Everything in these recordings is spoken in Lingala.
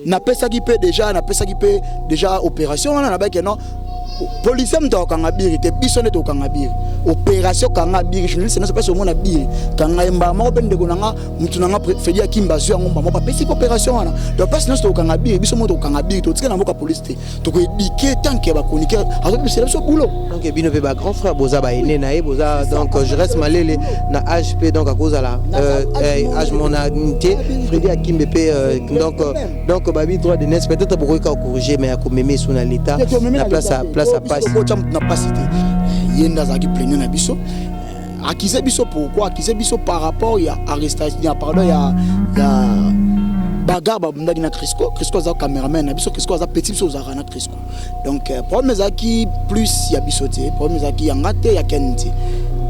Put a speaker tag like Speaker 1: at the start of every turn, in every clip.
Speaker 1: Napesaki mpe déjà, napesaki mpe déjà opération wana. Nabaki non, policier moto akokanga biri te, biso nde tokokanga biri. Opération kanga biri, journaliste nyonso mpesi omona biri, kanga ye mbala moko. Mpe ndeko na nga, motu na nga Fredi Akimba azwi yango mbala moko, apesi mpe opération wana. Donc mpasi nyonso tokokanga biri, biso moko tokokanga biri. Totika na mboka police te, tokoéduquer tant que bachroniqueur azobisela biso boulot.
Speaker 2: Donc bino mpe bagrand frère, boza baene na ye, boza. Donc je reste malele na âge mpe, donc akozala âge mona te, Fredi Akimbe mpe. Donc babi droit de naissance, peut-être bokoki kaka corriger, mais akomema esu na l'état na place ya pasi.
Speaker 1: Otya motu na pasi te. Ye nde azalaki plaignant na biso, accuse biso. Pourquoi accuse biso? Par rapport ya arrestation ya, pardon, ya bagarre babundaki na Crisco. Crisco aza cameraman na biso, Crisco aza petit, biso ozalaka na Crisco. Donc problème ezalaki plus ya biso te, problème ezalaki yanga te, ya Ken te.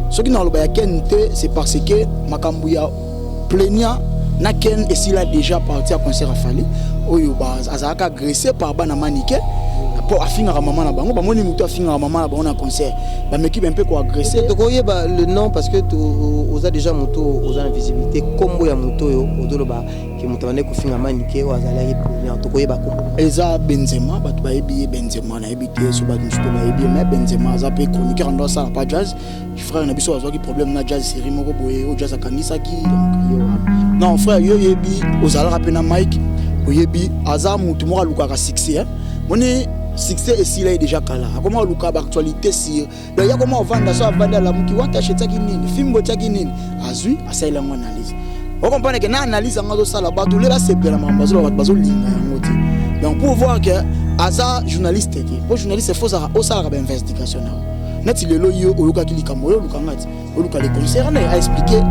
Speaker 1: Soki naloba ya Ken te, c'est parce que makambo ya plaignant na Ken esila déjà parti ya concert. A Fally oyo azalaka agressé par bana Manike mpo afingaka mama na bango. Bamoni motu afingaka mama na bango na concert, bameki mpe koagresser.
Speaker 2: Tokoyeba le nom parce que oza déjà moto oza na visibilité. Nkombo ya moto oyo ozoloba ke moto abandaki kofinga Manike, oyo azalaki plaignant, tokoyeba kombo?
Speaker 1: Eza Benzema, bato bayebi ye Benzema. Nayebi te so bato mosusu mpe bayebi ye, mais Benzema aza mpe chroniqueur, ando asala pa jazz. Frère na biso azwaki problème na jazz, série moko boye oyo jazz akangisaki. Donc ye wana. Non frère, yo oyebi, ozalaka mpe na Mike, oyebi aza motu moko alukaka succès. Moni succès esila ye déjà kala, akoma aluka baactualité sur. Donc ya koma ovanda so, avandi, alamuki, watashe etiaki nini, fimbo etiaki nini, azwi asaleli yango analyse. Ocomprendre ke na analyse yango azosala, bato lela sepela makambo azoloba, bato bazolinga yango te. Donc pour voir ke aza journaliste te, po journaliste faut osalaka bainvestigation na neti lelo yo oyokaki likambo oyo, olukanga ti oluka le concerné aexpliquer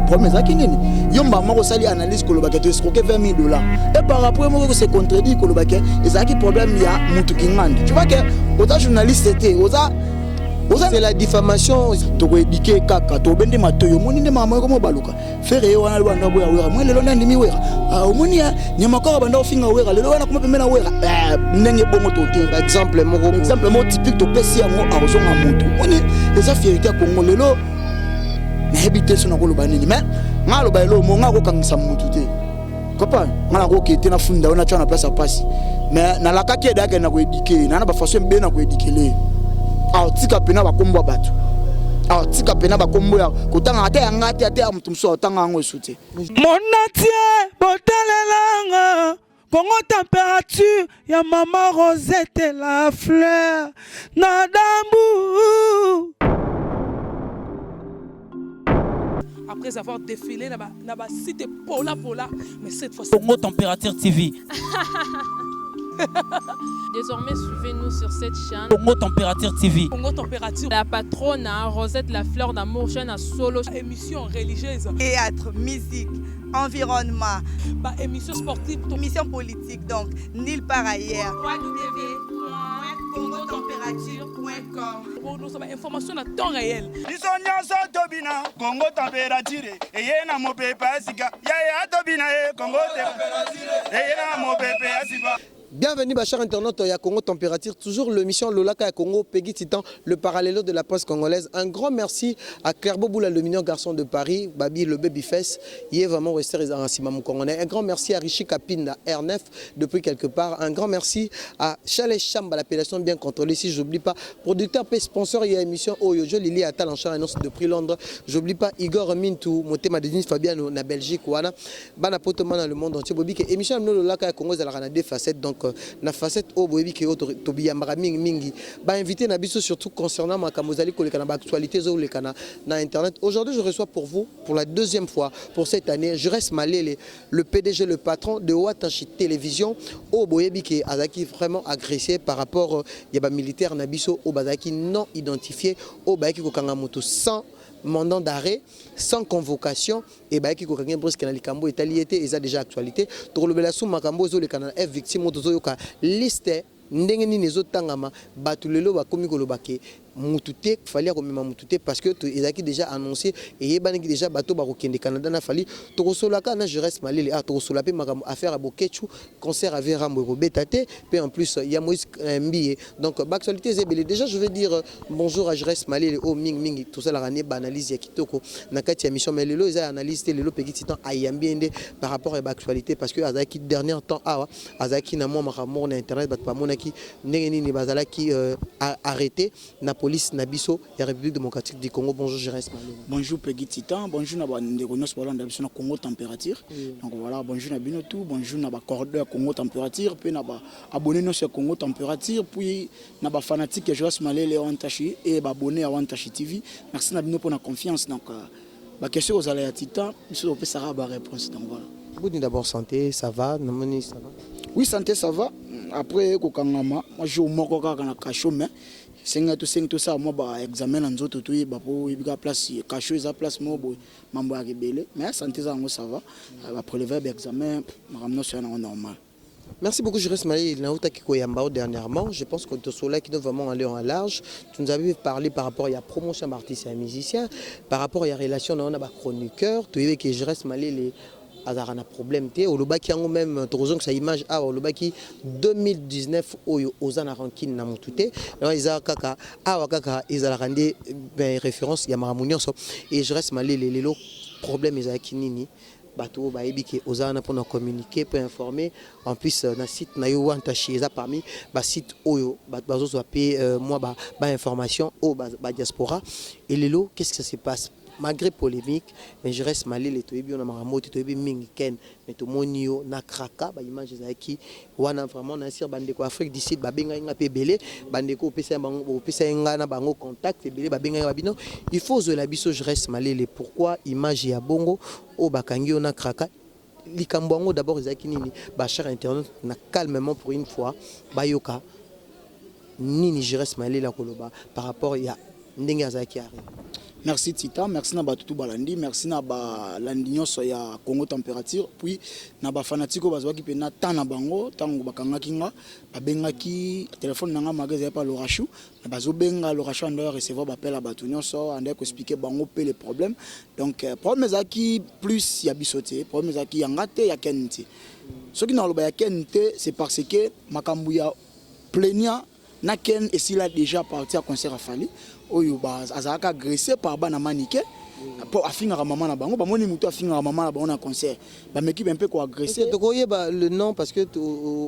Speaker 1: problème ezalaki nini. Yo mbala moko osali analyse kolobaka to escroquer 20 000 $, et par rapport moko se contredire kolobaka ezalaki problème ya mutu kingandi. Tu vois ke oza journaliste te, oza
Speaker 2: C'est la diffamation.
Speaker 1: Tokoéduquer kaka, tobende matoyi. Omoni nde makambo moko baluka Ferre ye wana banda boya Wera moi, lelo nde andimi Wera. Omoni nyama kaka banda ofinga Wera, lelo wana koma pembe na Wera ndenge bongo to te.
Speaker 2: Exemple moko.
Speaker 1: Exemple moko typique topesi yango, akozonga motu. Omoni eza fierté ya Congo. Lelo nayebi te so nakoloba nini, mais nga aloba elo mo nga akokangisa motu te. Comprendre nga nakoke te, nafunda yo, natya na place ya pasi, mais nalakaki edayake na koéduquer na bafaçon ebele na koéduquer. Awa tika pena bakombo ya bato, awa tika pena bakombo ya kotanga ata yanga te, ata ya moto mosusu atanga yango esu te.
Speaker 3: Monatie botalelanga Kongo Température ya mama Rosette la fleur na dambu.
Speaker 4: Après avoir défilé na ba site pola pola, mais cette fois
Speaker 5: Congo Température TV.
Speaker 6: Désormais, suivez-nous sur cette chaîne.
Speaker 5: Congo Température TV.
Speaker 4: Congo Température.
Speaker 6: La patronne, hein, Rosette la fleur d'amour, chaîne à solo.
Speaker 4: Émission religieuse.
Speaker 7: Théâtre, musique, environnement.
Speaker 4: Bah, émission sportive.
Speaker 7: Émission politique, donc nulle part ailleurs. www.congotempérature.com.
Speaker 4: Pour nous, information à temps réel.
Speaker 8: Biso nyonso tobina Kongo Température eye na mopepe ya sika yaya, tobina ye Kongo eye na mopepe ya sika.
Speaker 2: Bienvenue, bah, chers internautes, ya Congo Température, toujours l'émission Lolaka ya Congo, Peggy Titan, le parallèle de la presse congolaise. Un grand merci à Claire Boula, le mignon garçon de Paris, Babi, le baby face, il est vraiment resté en Simam Congolais. Un grand merci à Richie Kapinda, R9, depuis quelque part. Un grand merci à Chalet Chamba, l'appellation bien contrôlée, si j'oublie pas. Producteur P, sponsor, il y a émission Oyo, Jo Lili Atal en annonce depuis Londres. J'oublie pas Igor Mintou, Motema Denis Fabiano, na Belgique, wana. Bana poto dans le monde entier. Bobi, émission Lolaka ya Congo, ça a deux facettes. Donc, na facette oyo boyebi ke oyo tobiyambaka mingimingi bainvité na biso, surtout concernant makambo ezali koleka na baactualité ezoleka na internet. Aujourd'hui, je reçois pour vous, pour la deuxième fois pour cette année, je reste malele, le PDG, le patron de Watashi Télévision, oyo boyebi ke azalaki vraiment agressé par rapport ya bamilitaire na biso oyo bazalaki non identifié, oyo bayaki kokanga moto sans mandat d'arrêt, sans convocation, et bayaki kokanga brusque na likambo etali ye te. Eza déjà actualité. Tokolobela su makambo ezoleka na F victime, oyo tozoyoka liste ndenge nini ezotangama. Bato lelo bakomi koloba ke Mutu te Fally akomema mutu te parce que ezalaki dejà annonce eyebanaki dejà bato bakokende Canada na Fally tokosolola kaka na Jerès Malele ah tokosolola pe makambo affaire ya Boketshu concert ya vieux Rambo ekobeta te pe en plus ya Moïse Mbiye donc ba actualites eza ebele dejà je veux dire bonjour à Jerès Malele oyo mingi mingi tosalaka ne ba analyse ya kitoko na kati ya emission mais lelo eza ya analyse te lelo Peggy Titan ayambi ye nde par rapport ya ba actualites parce que azalaki dernier temps awa azalaki na mwa makambo moko na internet bato bamonaki Ndenge nini bazalaki arrete na police na biso ya Republique democratique du Congo bonjour Jerès Malonga.
Speaker 1: Bonjour Peggy Titan, bonjour na ba ndeko nionso balanda biso na Congo température. Donc voilà, bonjour na bino tout, bonjour na ba cordon ya Congo température puis na ba abonnés nionso ya Congo température puis na ba fanatiques ya Joas Malele Wantashi et ba abonnés ya Wantashi TV. Merci na bino pour na confiance donc ba question kozala ya Titan, biso topesaka ba réponse donc voilà.
Speaker 2: Boni d'abord santé, ça va? Namoni ça va?
Speaker 1: Oui santé ça va après kokangama mwa jour moko kaka na cachot mais senga tosengi tosala mwa ba examen na nzoto toyeba mpo oyebi kaka place cachot eza place moko boye mambo yaka ebele mais santé eza yango ça va ba prelever ba examen makambo nyonso ya nango normal.
Speaker 2: Merci beaucoup Jurès Mayele, nautaki koyamba yo dernièrement, je pense que tosololaki no vraiment aller en large, tu nous avais parlé par rapport ya promotion ya ba artistes ya musiciens, par rapport ya relation na yo na ba chroniqueurs, toyebi que Jurès Malele azalaka na problème te, olobaki yango meme tokozongisa image awa olobaki 2019 oyo oza na rancune na mutu te, donc eza kaka awa kaka ezalaka nde reference ya makambo nionso et Jurès Malele lelo problème ezalaki nini? Batu oyo bayebi ke oza wana pona communiquer pe informer en plus na site nayo wantashi eza parmi ba site oyo batu bazozwa pe mua ba information oyo ba diaspora et lelo qu'est ce que ça se passe malgre polemique mais je reste malele toyebi yo na makambo oyo te toyebi mingi ken mais tomoni yo na craka ba image ezalaki wana vraiment na sur ba ndeko ya Afrique du Sud babengaki nga pe ebele ba ndeko opesa bango opesa nga na bango contact ebele babengaki nga bino il faut ozwela biso je reste malele pourquoi image ya bongo oyo bakangi yo na craka likambo yango d'abord ezalaki nini ba chers internautes na calmement pour une fois bayoka nini Giresse Malele akoloba par rapport ya ndenge azalaki arrete.
Speaker 1: Merci Titan, merci na batu tout balandi, merci na balandi nyonso ya Congo Temperature, puis na ba fanatiques oyo bazuaki pena temps na bango tango bakangaki nga, babengaki telephone na nga malgre ezali pa Lorachou, mais bazobenga Lorachou andaki recevoir ba appel ya batu nyonso, andaki ko expliquer bango pe le problème. Donc problème ezalaki plus ya biso te, problème ezalaki ya nga te, ya Ken te. Soki nakoloba ya Ken te, c'est parce que makambo ya Plaignant na Ken esila dejà parti ya concert ya Fally oyo ba azalaka agresse par bana Manike po afingaka maman na bango bamoni mutu afingaka maman na bango na concert bameki un peu ko agresse.
Speaker 2: Toko yeba le nom parce que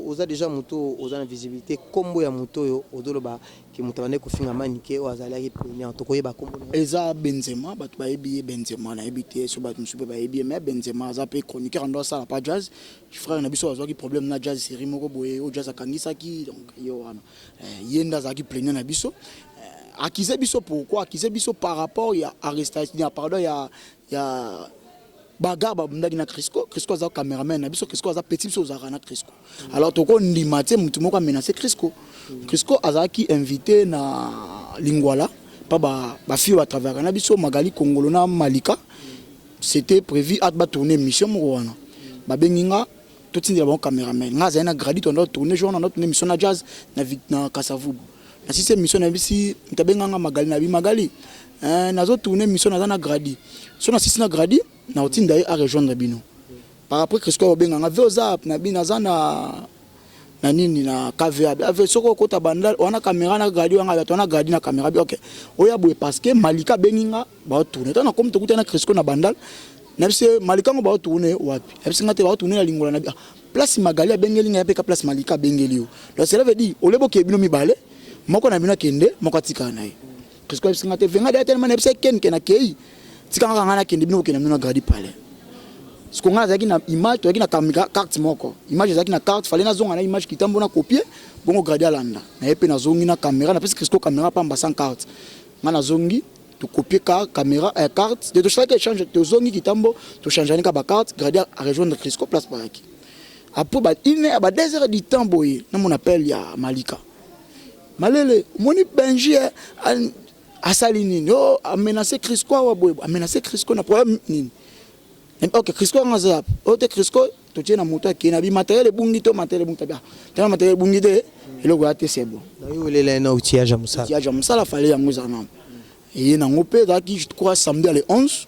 Speaker 2: oza dejà mutu oza na visibilite kombo ya mutu oyo ozo loba ke mutu abandaki kofinga Manike oyo azalaki plaignant toko yeba kombo naye?
Speaker 1: Eza Benzema batu bayebi ye Benzema nayebi te soki batu misusu pe bayebi ye mais Benzema aza pe chroniqueur ando asala pa jazz Frère na biso azuaki problème na jazz serie moko boye oyo jazz akangisaki donc ye wana ye nde azalaki plaignant na biso accuse biso pourquoi accuse biso par rapport ya arrestation ya pardon ya ya bagarre babundaki na Crisco. Crisco aza cameraman na biso, Crisco aza petit biso ozalaka na Crisco. Alors toko ndima te mutu moko amenacer Crisco. Crisco azalaki invité na Lingwala pa ba ba fille ba travaillaka na biso Magali Kongolo na Malika. C'etait prevu at ba tourner emission moko wana ba bengi nga to tindela bango cameraman nga azali na gradi to tourner jour wana na tourner emission na jazz na na Kasavubu na sisi emission na bisi mutu abenga nga Magali na bi Magali eh nazo tourner emission naza na gradi so na sisi na gradi na otinda ye a rejoindre bino par après Crisco abenga nga ve oza na bi naza na na nini na KVA ave soki okota bandal wana camera na gradi wana bato wana gradi na camera bi ok oya boye parce que Malika abengi nga Bao tourner tango nakomi tokutani na Crisco na Bandal na biso Malika ngo bao tourner wapi ayebisi nga te bao tourner na Lingola na bi ah place Magali abengeli nga ya pe ka place Malika abengeli yo donc cela veut dire au lieu bokende bino mibale moko na bino akende moko atikala na ye Crisco ayebisi nga te venga deja tellement na yebisa Ken ke nakeyi tika nga kaka nga nakende bino bokende na bino na Gradi Palais siko nga nazalaki na image tozalaki na kamika carte moko image ezalaki na carte fallait nazonga na image kitambo na copier bongo Gradi alanda na ye pe nazongi na camera napesi Crisco camera pamba sans carte Nga nazongi to copier car camera eh, carte de tosalaki echange tozongi kitambo to changeani ka ba carte gradi a rejoindre Crisco place bayaki après ba une heure ba 2 heures du temps boye na mon appel ya Malika Malele omoni Benji eh, asali nini oh a menacer Crisco awa boye a menacer Crisco na problème nini ok Crisco anga aza oh te Crisco. Totie na moto akei na bi matériel ebungi to matériel ebungi tabi tena matériel ebungi te, eloko ya te, c'est bon.
Speaker 2: Na yo olela ye na outillage ya mosala.
Speaker 1: Outillage ya mosala fale yango eza nano eye nango mpe ezalaki, je crois, samedi le 11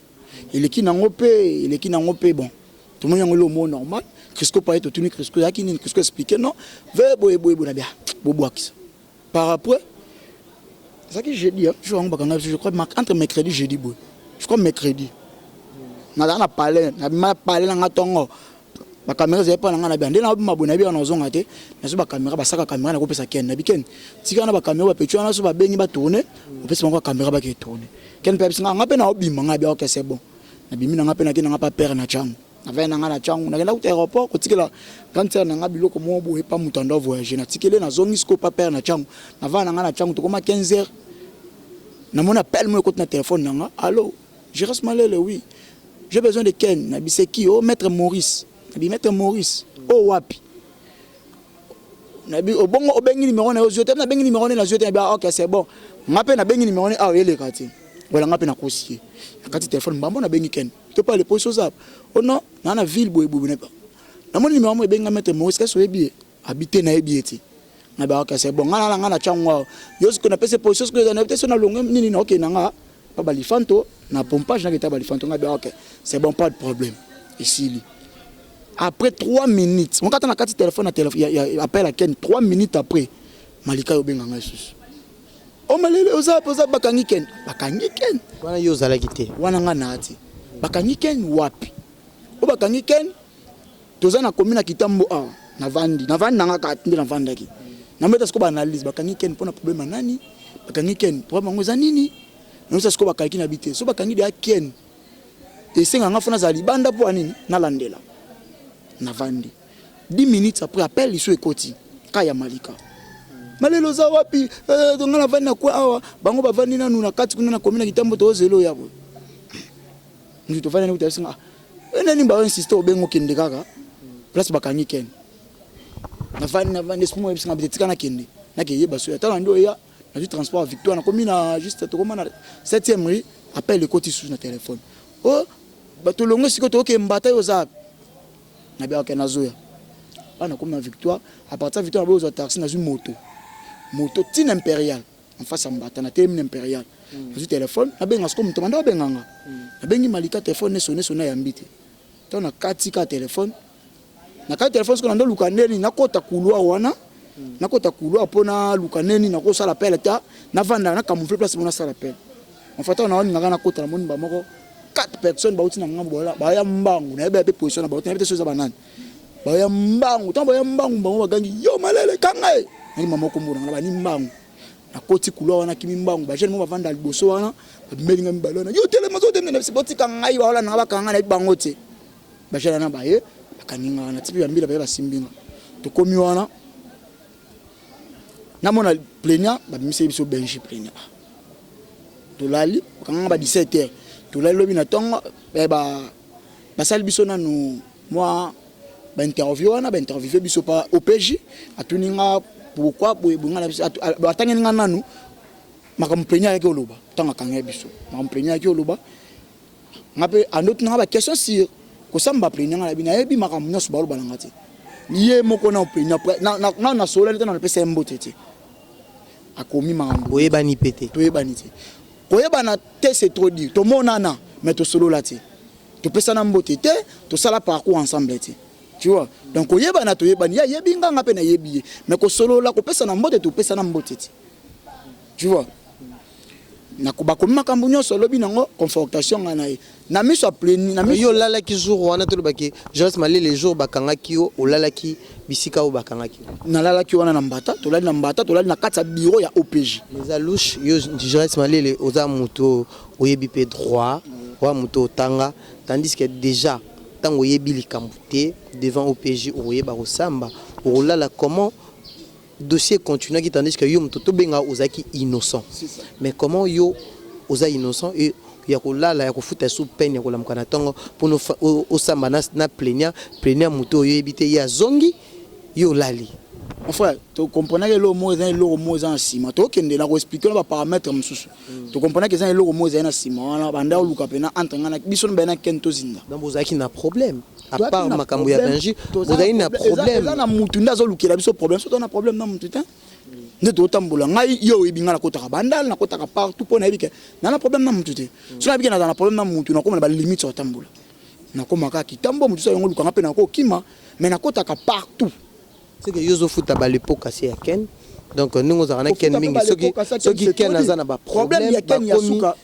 Speaker 1: eleki nango mpe eleki nango mpe. Bon, tomoni yango eloko moko normal. Crisco paye, totuni Crisco ezalaki nini. Crisco explique non ve boye boye boye na bia bobwakisa. Par après ezalaki jeudi, jour yango bakanga biso, je crois entre mercredi, jeudi boye, je crois mercredi. Nazala na palais, nabima palais nanga ntongo, bacaméra ezali mpa na ngai na bia nde nabima boye, nayebi wana nazonga te. Nazwi bacaméra, basaka caméra, nakopesa Ken, nabi Ken tika na bacaméra bapeti wana so babengi batourne, opesi bango bacaméra bake tourne. Ken mpe abisi nga, nga mpe naobima nga bia, ok, c'est bon. Nabimi na nga mpe nake na nga pa pere na Tshangu, navai na nga na Tshangu. Nakenda kuta aéroport kotikela grande sœur na nga biloko moko boye pa moto ando voyage. Natikeli, nazongi sikoyo pa pere na Tshangu, navai na nga na Tshangu. Tokoma 15 heures, namoni appel moko ekoti na telefone na nga: "Allo, Gérard Malele?" "Oui, j'ai besoin de Ken." Nabi: "C'est qui?" "Oh, maître Maurice." Nabi: "Maître Maurice oh, wapi?" Nabi: "Obongo obengi numéro na yo ozwi te." "Nabengi numéro ne, nazwi te." Nabi: "Ah, ok, c'est bon." Nga mpe nabengi numéro ne awa, eleka te. Wala nga mpe nakosi ye nakati telefone mbambo, nabengi Ken to pa leposi oza o non naa na ville boye boye, namoni numéro mo ebenga maître Maurice, kasi oyebi ye? Abi te, nayebi ye te. Nabi: "Ok, c'est bon." Nga nala nga na Tshangu awa, yo sikoyo napesi position sikoyo eza nayebi te so nalongwe nini na okende nga pa balifanto na pompage, naketa balifanto. Nga bi: "Ok, c'est bon, pas de problème." Esili. Après 3 minutes mokata na kati telefone na telefone ya appel ya Ken, 3 minutes après Malika yo obenga ngai susu: "O Malele, oza oza bakangi Ken, bakangi Ken."
Speaker 2: Wana yo ozalaki te?
Speaker 1: Wana nga naa te. "Bakangi Ken wapi?" "O bakangi Ken, toza na komi na Kitambo awa." Navandi, navandi nanga kaka nde navandaki, nameta sikoyo baanalyse: bakangi Ken mpona problème ya nani? Bakangi Ken, problème yango eza nini? Nayosa sikoyo bakalki na bi te so bakangi deya Ken, esenga nga fo nazala libanda mpo ya nini nalandela. Navandi 10 minutes après, appel liso ekoti ka ya Malika: "Malelo, oza wapi?" "Nga navandi na kwe awa, bango bavandi nanu na kati kuna, nakomi na Kitambo, tozela oya boye." Mutu tovandi nani kuta bisinga nani bainsiste, obenga okende kaka place bakangi Ken. Navandi, navandi, esprit moko ebisinga bite tika nakende, nakeyeba so ata na nde oya. Nazwi transport ya Victoire, nakomi na juste tokoma na 7e rue, appel ekoti susu na telefone: "O bato longo sikoyo tokoke Mbata, yo oza wapi?" Nabiyaka nazoya wana, nakomi na Victoire. À partir ya Victoire naboyi kozwa taxi, nazwi moto, moto ntina Impérial, en face ya Mbata. Natelemi na Impérial, nazwi telefone, nabenga sikoyo moto banda obenganga. Nabengi Malika, telefone nesone sone, ayambi te. Ntango nakati ka telefone, nakati telefone sikoyo, nandoluka ndeni nakota couloir wana, nakota couloir mpo naluka neni nakosala appel ta navanda na camoufle place mo nasala appel. En fait, ntango naolingaka nakota, namoni bamoko quatre personnes bauti na ngambo, baya mbangu. Nayebi mpe position na bauti, nayebi te so eza banani. Baya mbangu, ntango baya mbangu, bango bagangi: "Yo Malele, kanga ye!" Nani mama okombo nanga bani mbangu. Nakoti couloir wana, kimi mbangu. Bajeune mo bavanda liboso wana babimeli nga mibale wana: "Yo telema, ozotemela na biso, botika ngai." Baola nanga bakanga ngai, nayebi bango te. Bajeune wana baye, bakangi nga wana tipi bambila, baye basimbi nga. Tokomi wana, namona plaignant, babimiseli biso Benji plaignant. Tolali, bakanga ba 17 heures, tolali. Lobi na ntongo basali biso nanu mwa bainterview wana, bainterviewe biso pa OPJ. Atuni nga pourquoi boye boye. Nga na biso atangeli nga nanu makambo plaignant ayaki oloba. Ntango akanga biso, makambo plaignant ayaki oloba, nga mpe andoti nanga baquestion sur kosamba plaignant. Nga na bi nayebi makambo nyonso baloba na nga te. Ye moko na plaignant na nasolali te, na napesa ye mbote te. Akomi makambo.
Speaker 2: Boyebani mpe te?
Speaker 1: Toyebani te. Koyebana te, c'est trop dire. Tomonana mais tosolola te, topesana mbote te, tosala parcours ensemble te, tu vois. Donc koyebana toyebani, ye ayebi nga, nga mpe nayebi ye, mais kosolola, kopesana mbote, topesana mbote te, tu vois. Bakomi makambo nyonso, alobi nango confortation nga na ye na miso ya pleni na miso.
Speaker 2: Yo olalaki jour wana? Tolobaki Jonas Malele, jour bakangaki yo, olalaki bisika oyo bakangaki yo?
Speaker 1: Nalalaki wana na Mbata, tolali na Mbata, tolali na kati ya bureau ya OPJ.
Speaker 2: Eza louche. Yo Jonas Malele, oza moto oyebi mpe droit, oza moto otanga, tandis que déjà ntango oyebi likambo te devant OPJ, okoyeba kosamba, okolala comment? Dossier continuaki, tandis que yo moto tobenga ozalaki innocent. Mais comment yo oza innocent et ya kolala, ya kofuta sous peine, ya kolamuka na ntongo mpona osamba na plaignant, plaignant moto oyoyebi te, ye azongi, yo olali?
Speaker 1: Mon frère, tokomprenaki eloko moko eza, eloko moko eza na nsima. Tokende na koexpliquer na baparamètre mosusu. Tokomprenaki eza eloko moko ezali na nsima wana, banda oluka mpena entre ngai na biso na Ken tozinda.
Speaker 2: Donc bozalaki na problème à part makambo ya Benji, bozali na problème?
Speaker 1: Eza na mutu nde azolukela biso problème. So toza na problème na mutu te nde totambola. Ngai, yo oyebi ngai, nakotaka Bandal, nakotaka partout, mpo nayebi ke na na problème na mutu te. So nayebi ke naza na problème na mutu, nakoma na balimite ya kotambola, nakoma kaka kitambo. Mutu so yango olukanga mpe nakokima, mais nakotaka partout.
Speaker 2: C'est que yo ozofuta balepoka se ya Ken. Donc ndenge ozalaka na Ken mingi, soki Ken aza na baproblème
Speaker 1: ya Ken ya suka,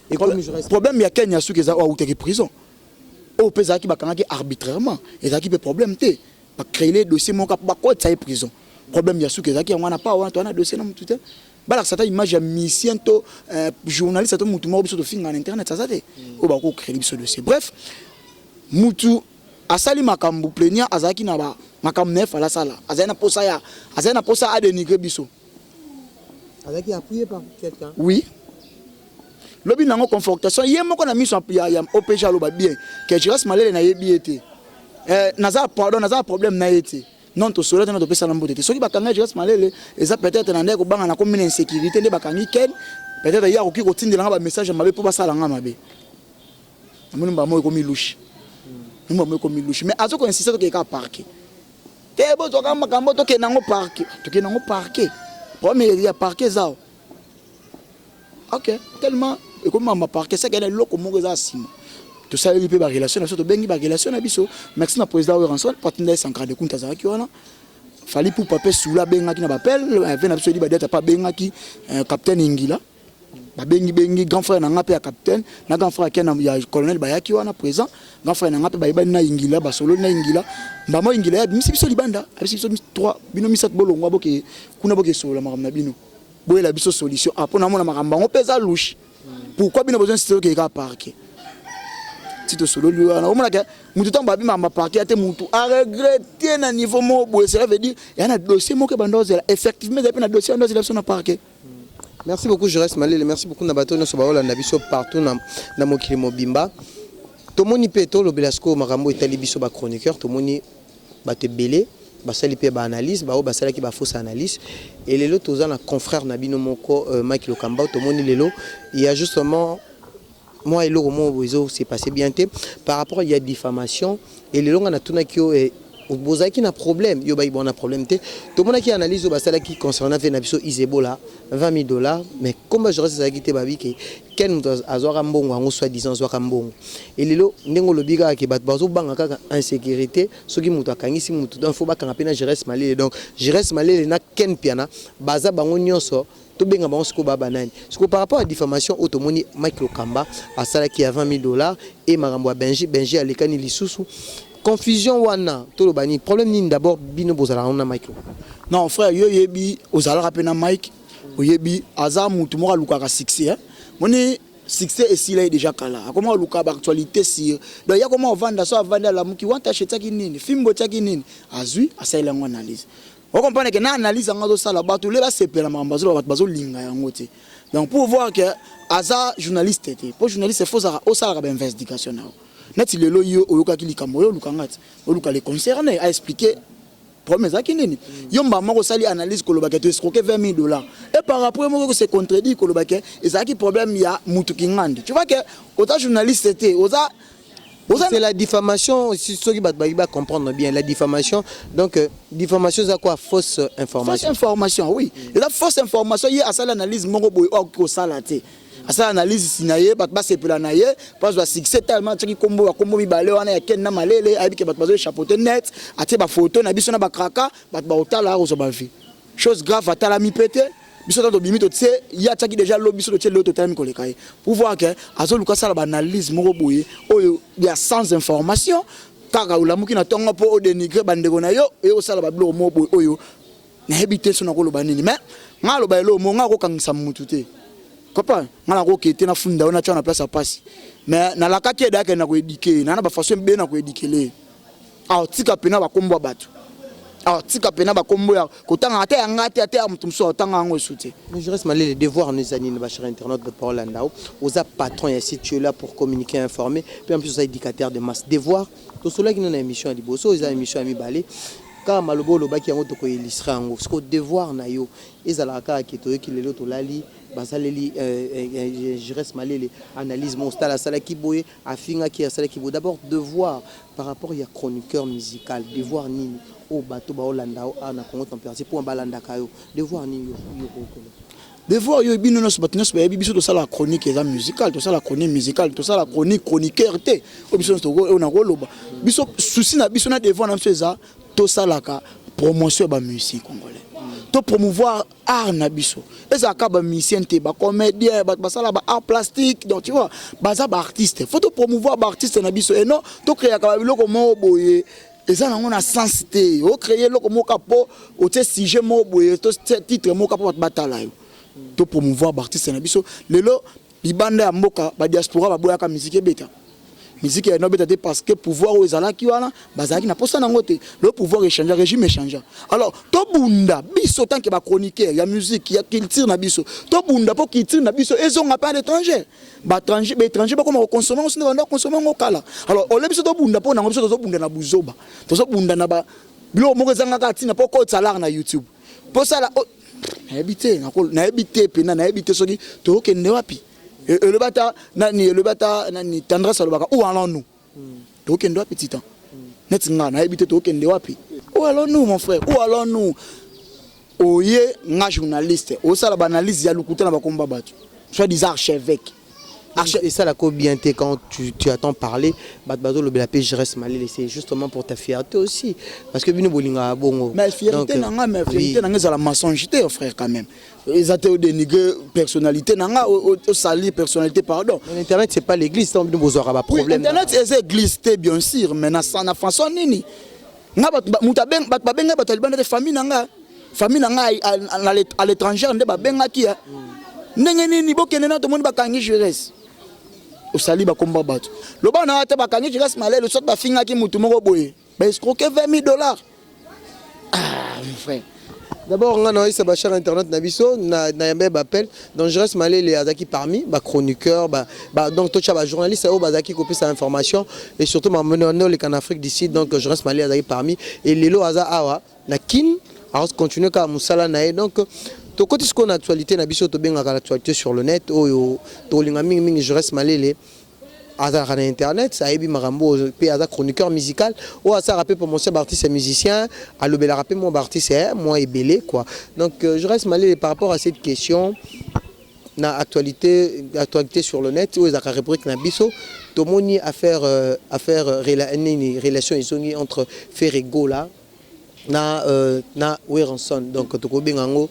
Speaker 1: problème ya Ken ya suka eza oyo autaki prison, oyo mpe ezalaki bakangaki arbitrairement. Ezalaki mpe problème te, bacréer dossier moko bakotisa ye prison. Problème ya suka ezalaki yango wana. Pa wana towana dossier na mutu te. Balakisa ata image ya musicien to journaliste to mutu moko biso tofinga na internet, aza te oyo bakocréer biso dossier. Bref, mutu asali makambo, plaignant azalaki na ba makambo na ye, fala asala, azali na posa ya, azali na posa adénigre biso.
Speaker 2: Azalaki appuyé par quelqu'un?
Speaker 1: Oui, lobi nango confortation ye moko na miso ya OPG aloba bien ke Giras Malele nayebi ye te. Naza, pardon, naza na problème na ye te. Non, tosola te na topesana mbote te. Soki bakanga Giras Malele, eza peut-être na nde kobanga na komi na insécurité nde bakangi Ken. Peut-être ye akoki kotindelanga bamessage ya mabe mpo basala nga mabe. Namoni mbala moko ekomi louche, mbala moko ekomi louche, mais azo koinsiste tokende kaka parquet te. Bozwaka makambo, tokende yango parquet, tokende yango parquet. Problème ya parquet eza awa. Ok, tellement ekomi makambo ya parquet, seke na eloko moko eza ya nsima. Tosaleli mpe barelation na biso, tobengi barelation na biso. Merci na président Werrason po atinda ye Sankara de Kunta, azalaki wana. Fally Ipupa mpe sula abengaki na bapele ve na biso edi badiata mpe abengaki capitaine Ingila. Babengi bengi grand frère na nga mpe ya capitaine na grand frère ken ya colonel, bayaki wana présent. Grand frère na nga mpe bayebani na Ingila, basololi na Ingila. Mbama Ingila ye abimisi biso libanda, abimisi biso trois, bino misato bolongwa, boke kuna, boke solola makambo na bino, boyela biso solution. Ah, mpo namona makambo yango mpe eza louche. Pourquoi bino besoin site okeka parquet? Ti tosololi wana, omonaka mutu ntango babi makambo parquet ate mutu aregrete na niveau moko boye. Cela veut dire ya na dossier moko ebanda ozela. Effectivement, ezali mpe na dossier banda ozela biso na parquet.
Speaker 2: Merci beaucoup, Jores Malele. Merci beaucoup na bato nyonso baolanda biso partout na mokili mobimba. Tomoni mpe tolobela sikoyo makambo etali biso bachroniqueur. Tomoni bato ebele basali mpe baanalyse, baoyo basalaki bafausse analyse. Et lelo toza na confrère na bino moko, Mike Lokamba. Tomoni lelo il y a justement mwa eloko moko boye ezo se passe bien te par rapport ya diffamation. Et lelo nga natunaki yo, bozalaki na problème? Yo bayi bona problème te. Tomonaki analyse oyo basalaki concernant ve na biso Isebola, 20 000 $, mais komba Jores ezalaki te. Babi ke Ken moto azwaka mbongo yango, soi disant azwaka mbongo. E lelo ndenge olobi kaka ke bato bazobanga kaka insécurité, soki moto akangisi moto, donc faut bakanga mpe na Jires Malele. Donc Jires Malele na Ken Piana baza bango nyonso, tobenga bango sikoyo baba nani sikoyo par rapport à diffamation oyo tomoni Mike Lokamba asalaki ya 20 000 $ e makambo ya Benji? Benji alekani lisusu, confusion wana toloba nini? Problème nini d'abord bino bozalaka na Mike Lokamba?
Speaker 1: Non frère, yo oyebi, ozalaka mpe na Mike, oyebi aza mutu moko alukaka succès, hein? Moni succès esila ye déjà kala, akoma oluka baactualité sur. Donc ya koma ovanda, so avandi, alamuki, wantashe etiaki nini, fimbo etiaki nini, azwi asaleli yango analyse. Ocomprendre ke na analyse yango azosala, bato le basepela makambo azoloba, bato bazolinga yango te. Donc pour voir ke aza journaliste te, po journaliste faut osalaka bainvestigation na yo. Neti lelo yo oyokaki likambo oyo, olukanga ti oluka le concerné aexpliquer problème ezalaki nini. Yo mbala moko osali analyse kolobaka to escroquer 20 000 $, et par rapport moko se contredire kolobaka ezalaki problème ya mutu kingandi. Tu vois que oza journaliste te, oza
Speaker 2: C'est la diffamation. Soki bato bayi comprendre bien la diffamation. Donc diffamation eza quoi? Fausse information.
Speaker 1: Fausse information, oui, eza fausse information. Ye asali analyse moko boye oyo akoki kosala te. Asala analyse si na ye, bato basepela na ye mpo azwa succès. Tellement atiaki kombo, bakombo mibale wana ya Ken na Malele, ayebi ke bato bazoéchapeauter net. Atie bafoto na biso na bakraka, bato baotala, akozwa bavie. Chose grave, atalami mpe te. Biso ta tobimi, totie ye atiaki déjà lobi, biso totie lelo, totalami koleka ye. Pour voir ke azoluka asala baanalyse moko boye oyo ya sans information. Kaka olamuki na ntongo mpo odénigre bandeko na yo, oye kosala babiloko moko boye oyo nayebi te so nakoloba nini. Mais ngai aloba eloko mo, ngai akokangisa mutu te. Comprendre ngai, nakoke te nafunda yo, natya na place ya pasi. Mais nalakaki ede akende na koéduquer ye, naa na bafaçon ebele na koéduquer ye. Awa tika mpena bakombo ya bato, awa tika mpena bakombo ya kotanga ata ya ngai te, ata ya moto mosusu atanga yango esu te.
Speaker 2: Mais Jores Malele, devoir nous amis, nos chers internautes de Parole Landau, oza patron ici, tu es là pour communiquer, informer, puis en plus, oza éducateur de masse. Devoir, tout cela qui nous a émission à Liboso, oza émission à Mibale. Kaka maloba oyo olobaki yango toko illustrer yango. Sikoyo devoir na yo ezalaka kaka ke toyoki lelo tolali basaleli Giresse Malele analyse moko tala asalaki boye afingaki asalaki boye. D'abord devoir par rapport ya chroniqueur musical devoir nini oyo bato baolanda yo awa na Congo Temperature pona balandaka yo devoir nini yo okoki koloba?
Speaker 1: Devoir yo bino nyonso bato nyonso bayebi biso tosala chronique eza musical tosala chronique musical tosala chronique chroniqueur te oyo biso nyonso oyo nakoloba biso souci na biso na devoir na biso eza tosalaka promotion ya bamusicien congolais to promouvoir art na biso ezalaka bamusicien te bacomédien bato basala ba art plastique donc tu vois baza baartiste faut to promouvoir baartiste na biso et non tocréaka babiloko moko boye eza nango na sens te ocréer eloko moko mpo otie sujet moko boye to titre moko mpo bato batala yo. To promouvoir baartiste na biso. Lelo libanda ya mboka badiaspora baboyaka musique ebeta, musique ya obeta te parce que pouvoir oyo ezalaki wana bazalaki na posa nango te. Le pouvoir échange, régime échange. Alors tobunda biso tant que bachroniqueur ya musique, ya culture na biso, tobunda mpo culture na biso ezonga mpe à l'étranger. Baétranger bakoma kokonsommer ngo sinde banda konsommer ngo kala. Alors ole biso tobunda mpo nango, biso tozobunda na buzoba, tozobunda na biloko moko ezangaka ntina mpo kotisa l'art na YouTube mpo sala. Nayebi te, nayebi te mpena, nayebi te soki tokokende wapi. Elobi ata nani, elobi ata nani, Tendresse alobaka: "Où allons-nous?" Tokokende wapi, Titan? Neti nga nayebi te tokokende wapi. Où allons-nous, mon frère? Où allons-nous? Oye nga journaliste osala baanalyse ya lokuta na bakomba bato, soit disant archevêque.
Speaker 2: Et ça la bien te quand tu attends parler bato bazolobela mpe Giresse Malele, c'est justement pour ta fierté aussi parce que bino bolingaka bongo.
Speaker 1: Mais fierté na nga, mais fierté na nga ezala mensonge te, frère, quand même. Eza te odénigre personnalité na nga, osali personnalité, pardon.
Speaker 2: Mais l'internet, c'est pas l'église, tant bino bozwaka baproblème.
Speaker 1: Internet eza église te, bien sûr, mais na façon nini nga bato babengai bato ya libanda te, famille na nga, famille na nga à l'étranger nde babengaki ya ndenge nini bokende na tomoni bakangi Giresse, osali bakomba bato, loba na te bakangi Giresse Malele, soit bafingaki mutu moko boye, baescroquer 20 000 $. Ah, mon frère.
Speaker 2: D'abord, nga naoyisa bachers internautes na biso na yamba baappel. Donc Giresse Malele azalaki parmi bachroniqueur ba, donc totya bajournaliste oyo bazalaki kopesa information et surtout mamoni oleka na Afrique du Sud. Donc Giresse Malele azalaki parmi et lelo aza awa na Kin, azocontinue kaka mosala na ye. Donc tokoti sikoyo na actualité na biso, tobengaka l'actualité sur le net. Oyo tokolinga mingimingi, Giresse Malele azalaka na internet, ayebi makambo oyo mpe aza chroniqueur musical oyo asalaka mpe promotion ya baartiste ya musicien, alobelaka mpe mwa baartiste mwa ebele quoi. Donc Giresse Malele, par rapport à cette question na actualité sur le net oyo ezalaka rubrique na biso, tomoni affaire nini, relation ezongi entre Ferre Gola na Werrason. Donc tokobenga yango,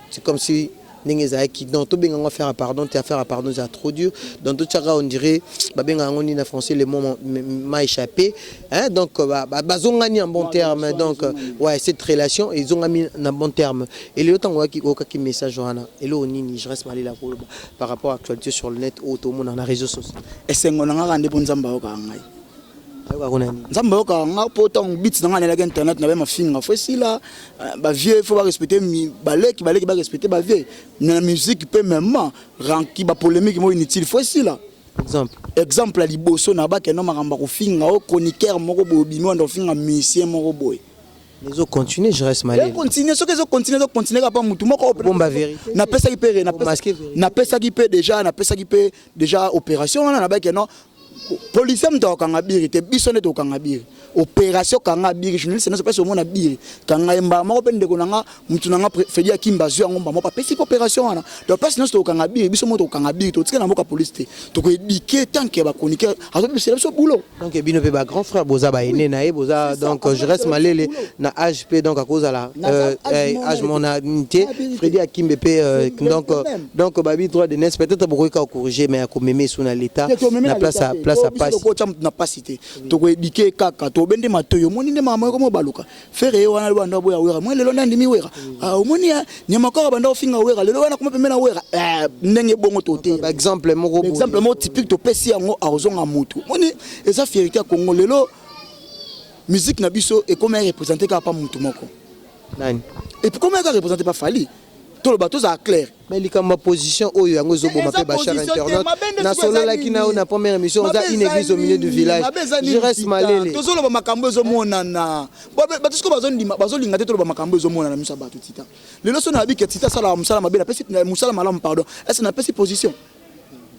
Speaker 2: c'est comme si ndenge ezalaki, donc tobenga yango affaire à pardon te, affaire à pardon eza trop dur. Donc totiaka, on dirait babenga yango nini na français, le mot m'a échappé, hein. Donc bazongani en bon terme. Donc ouais, cette relation ezongami na bon terme. Et lelo ntango okaki message wana, eloko nini Giresse Malele koloba par rapport à actualité sur le net oyo tomona na réseau social?
Speaker 1: Esengo na nga kaka nde mpo Nzambe ayokaka ngai.
Speaker 2: Ayokaka kuna nini?
Speaker 1: Nzambe ayokaka nga mpo ntango biti na ngai nayelaki internet na be mafinga fo esila. Bavieux fo barespecte baleki, baleki barespecte bavieux na musique mpe même ranki bapolémique moko inutile fo esila.
Speaker 2: Exemple?
Speaker 1: Exemple ya liboso na bakenda makambo ya kofinga o chroniqueur moko boye, obimi wanda kofinga musicien moko boye.
Speaker 2: Ezocontinue, Giresse Malele.
Speaker 1: Econtinue, soki ezocontinue, ezocontinue kaka mpa mutu moko.
Speaker 2: Bomba vérité.
Speaker 1: Napesaki mpe napesaki mpe déjà, napesaki mpe déjà opération wana nabaki non, policier moto akokanga biri te, biso nde tokokanga biri. Opération kanga biri, journaliste nyonso mpesi omona biri, kanga ye mbala moko. Mpe ndeko na nga, mutu na nga Fredi Akimba azwi yango mbala moko, apesi mpe opération wana. Donc place nyonso tokokanga biri, biso moko tokokanga biri, totika na mboka police te, tokoéduquer tant que bachroniqueur azobisela biso boulot.
Speaker 2: Donc bino mpe bagrand frère, boza baene na ye, boza. Donc Giresse Malele na âge mpe, donc akozala âge mona te, Fredi Akimbe mpe. Donc babi droit de naissance, peut-être bokoki kaka corriger, mais akomema esu na l'état na place ya pasi.
Speaker 1: Tokotya motu na pasi te, tokoéduquer kaka, tobende matoyi. Omoni nde makambo ekomo baluka Ferre ye wana banda boya Wera moi, lelo nde andimi Wera. Omoni nyama kaka banda ofinga Wera, lelo wana koma pembe na Wera. Ndenge bongo tote.
Speaker 2: Exemple moko.
Speaker 1: Exemple moko typique topesi yango, akozonga motu. Omoni eza fierté ya Congo. Lelo musique na biso ekoma représente kaka pa motu moko.
Speaker 2: Nani?
Speaker 1: Et puis koma eka représente pa Fally. Toloba, tozala clair.
Speaker 2: Mais likambo ya position oyo, yango ezoboma mpe bachar internaute. Nasololaki na yo na première émission, oza une église au milieu du village, je reste malele.
Speaker 1: Tozoloba makambo ezomonana. Bato sikoyo bazondima, bazolinga te toloba makambo ezomonana miso ya bato. Tita lelo so nayebi ke Tita asalaka mosala mabe, napesi mosala malamu, pardon, ese napesi position,